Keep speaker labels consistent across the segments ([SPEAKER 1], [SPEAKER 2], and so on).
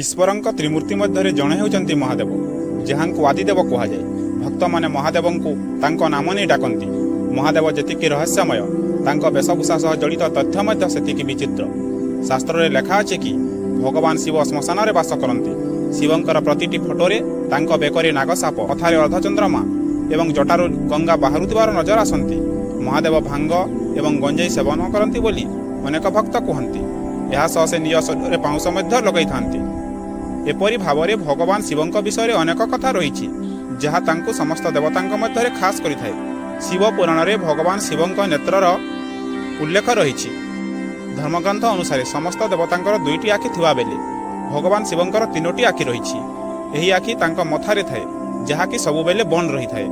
[SPEAKER 1] ଈଶ୍ୱରଙ୍କ ତ୍ରିମୂର୍ତ୍ତି ମଧ୍ୟରେ ଜଣେ ହେଉଛନ୍ତି ମହାଦେବ, ଯାହାଙ୍କୁ ଆଦିଦେବ କୁହାଯାଏ। ଭକ୍ତମାନେ ମହାଦେବଙ୍କୁ ତାଙ୍କ ନାମ ନେଇ ଡାକନ୍ତି। ମହାଦେବ ଯେତିକି ରହସ୍ୟମୟ, ତାଙ୍କ ବେଶଭୂଷା ସହ ଜଡ଼ିତ ତଥ୍ୟ ମଧ୍ୟ ସେତିକି ବିଚିତ୍ର। ଶାସ୍ତ୍ରରେ ଲେଖା ଅଛି କି ଭଗବାନ ଶିବ ଶ୍ମଶାନରେ ବାସ କରନ୍ତି। ଶିବଙ୍କର ପ୍ରତିଟି ଫଟୋରେ ତାଙ୍କ ବେକରେ ନାଗସାପ, ମଥାରେ ଅର୍ଦ୍ଧଚନ୍ଦ୍ରମା ଏବଂ ଜଟାରୁ ଗଙ୍ଗା ବାହାରୁଥିବାର ନଜର ଆସନ୍ତି। ମହାଦେବ ଭାଙ୍ଗ ଏବଂ ଗଞ୍ଜେଇ ସେବନ କରନ୍ତି ବୋଲି ଅନେକ ଭକ୍ତ କୁହନ୍ତି। ଏହା ସହ ସେ ନିଜ ଶରୀରରେ ପାଉଁଶ ମଧ୍ୟ ଲଗାଇଥାନ୍ତି। ଏପରି ଭାବରେ ଭଗବାନ ଶିବଙ୍କ ବିଷୟରେ ଅନେକ କଥା ରହିଛି, ଯାହା ତାଙ୍କୁ ସମସ୍ତ ଦେବତାଙ୍କ ମଧ୍ୟରେ ଖାସ୍ କରିଥାଏ। ଶିବ ପୁରାଣରେ ଭଗବାନ ଶିବଙ୍କ ନେତ୍ରର ଉଲ୍ଲେଖ ରହିଛି। ଧର୍ମଗ୍ରନ୍ଥ ଅନୁସାରେ ସମସ୍ତ ଦେବତାଙ୍କର ଦୁଇଟି ଆଖି ଥିବାବେଳେ ଭଗବାନ ଶିବଙ୍କର ତିନୋଟି ଆଖି ରହିଛି। ଏହି ଆଖି ତାଙ୍କ ମଥାରେ ଥାଏ, ଯାହାକି ସବୁବେଳେ ବନ୍ଦ ରହିଥାଏ।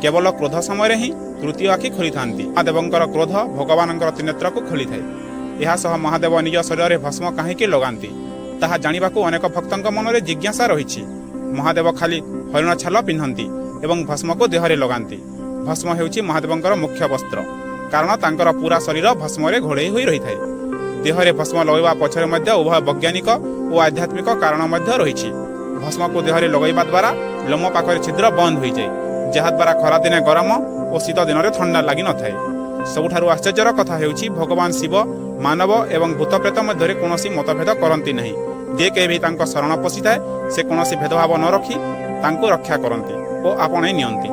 [SPEAKER 1] କେବଳ କ୍ରୋଧ ସମୟରେ ହିଁ ତୃତୀୟ ଆଖି ଖୋଲିଥାନ୍ତି। ମହାଦେବଙ୍କର କ୍ରୋଧ ଭଗବାନଙ୍କର ତ୍ରିନେତ୍ରକୁ ଖୋଲିଥାଏ। ଏହା ସହ ମହାଦେବ ନିଜ ଶରୀରରେ ଭସ୍ମ କାହିଁକି ଲଗାନ୍ତି, ତାହା ଜାଣିବାକୁ ଅନେକ ଭକ୍ତଙ୍କ ମନରେ ଜିଜ୍ଞାସା ରହିଛି। ମହାଦେବ ଖାଲି ହରିଣ ଛାଲ ପିନ୍ଧନ୍ତି ଏବଂ ଭସ୍ମକୁ ଦେହରେ ଲଗାନ୍ତି। ଭସ୍ମ ହେଉଛି ମହାଦେବଙ୍କର ମୁଖ୍ୟ ବସ୍ତ୍ର, କାରଣ ତାଙ୍କର ପୁରା ଶରୀର ଭସ୍ମରେ ଘୋଡ଼େଇ ହୋଇ ରହିଥାଏ। ଦେହରେ ଭସ୍ମ ଲଗାଇବା ପଛରେ ମଧ୍ୟ ଉଭୟ ବୈଜ୍ଞାନିକ ଓ ଆଧ୍ୟାତ୍ମିକ କାରଣ ମଧ୍ୟ ରହିଛି। ଭସ୍ମକୁ ଦେହରେ ଲଗାଇବା ଦ୍ୱାରା ଲୋମ ପାଖରେ ଛିଦ୍ର ବନ୍ଦ ହୋଇଯାଏ, ଯାହାଦ୍ୱାରା ଖରାଦିନେ ଗରମ ଓ ଶୀତ ଦିନରେ ଥଣ୍ଡା ଲାଗିନଥାଏ। ସବୁଠାରୁ ଆଶ୍ଚର୍ଯ୍ୟର କଥା ହେଉଛି, ଭଗବାନ ଶିବ ମାନବ ଏବଂ ଭୂତପ୍ରେତ ମଧ୍ୟରେ କୌଣସି ମତଭେଦ କରନ୍ତି ନାହିଁ। ଯେ କେହି ବି ତାଙ୍କ ଶରଣ ପଶିଥାଏ, ସେ କୌଣସି ଭେଦଭାବ ନ ରଖି ତାଙ୍କୁ ରକ୍ଷା କରନ୍ତି ଓ ଆପଣେଇ ନିଅନ୍ତି।